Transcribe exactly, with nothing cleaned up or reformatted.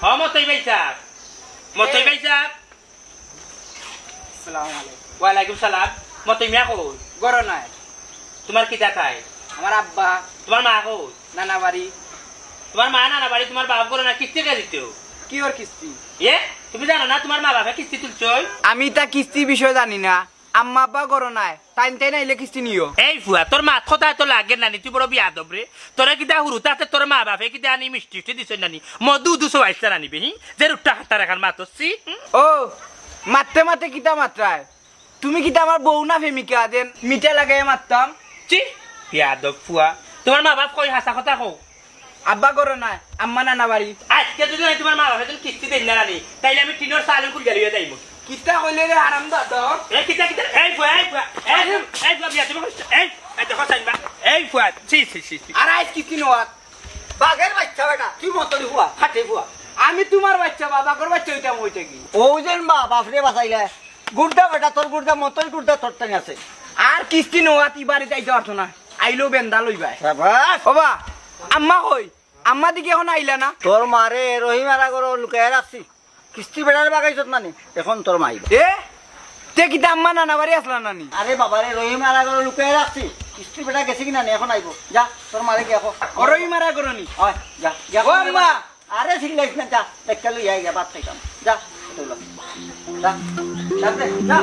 হ মতই ভাই সাহেব, মতই ভাই সাহেব। আসসালামু আলাইকুম। ওয়ালাইকুম সালাম। মতই মিয়া কই? ঘরো নাই। তুমার কিতা খায়? আমার আব্বা। তুমার মা কই? নানা বাড়ি। তুমার মা নানা বাড়ি, তুমার বাপ ঘরো না, কিস্তি কে দিতো? কি ওর কিস্তি? এ, তুমি জানো না তুমার মা বাপে কিস্তি তুলছইন? আমি তা কিস্তি বিষয়ে জানি না। আম্মা আব্বা ঘরো নাই, টাইম টাইম আইলে কিস্তি নিও। এই ফুয়া, তোর মাত কথা এত লাগে নানি, তুই বড় বিয়াদব রে। তোরে কিতা হুরু তাতে তোর মা বাপে কিতা আনি মিষ্টি টিষ্টি দিছইন নানি? মধু উদু সব আইসা নানি বেহি, যে রুট্টা হাতার এখান মাতছি। ও, মাততে মাততে কিতা মাতরায়? তুমি কিতা আমার বউ না প্রেমিকা যেন মিঠা লাগাইয়া মাততাম? চি, বিয়াদব ফুয়া। তুমার মা বাপ কই, হাছা কথা কও। আব্বা ঘরো নাই, আম্মা নানা বাড়ি। আজকে যদি আমি তুমার মা বাপে তুমি কিস্তি দেন না রানি, তাইলে আমি টিনর চালু কুল গেলিয়ে যাইব। কিতা কইলে রে হারাম দাদা? এ কিতা কিতা? এই ফুয়া, এই ফুয়া, এই ফুয়া, এই ফুয়া, বিয়া তুমি কইছো? এই, এই দেখো চাইবা। এই ফুয়া, ছি, ছি, ছি, ছি। আর আইজ কিস্তি নেওয়াত? বাঘের বাচ্চা বেটা, তুই মতরি ফুয়া, খাটে ফুয়া। আমি তুমার বাচ্চা বা বাঘর বাচ্চা হইতাম হইতে কি? ও যেন বা বাপরে বাঁচাইলে। গুর্দা বেটা, তোর গুর্দা মতই গুর্দা তোর টাইম আছে। আর কিস্তি নেওয়াত ই বাড়িত আইতে পারতো না। আইলেও বেন্দা লইবায়। সাবাস। ওবা, আম্মা কই? আম্মা দিকে এখন আইলা না? তোর মারে রহিম আরা ঘরো লুকাইয়া রাখছি। কিস্তি বেটারে বাগাইছত নানি? এখন তোর মা আইব। এ? তে কিতা আম্মা নানা বাড়ি আসলা নানি? আরে বাবা রে, রহিম আরা ঘরো লুকাইয়া রাখছি। কিস্তি বেটা গেছে কি নানি? এখন আইব। যা, তোর মারে গিয়া কো। ও রহিম আরা ঘরো নি? অয়, যা, গিয়া ও কো। আম্মা! আরে চিল্লাইস না, যা। একটা লইয়া আইয়া ভাত খাইতাম। যা, এটা লইয়া। যা, যা রে, যা।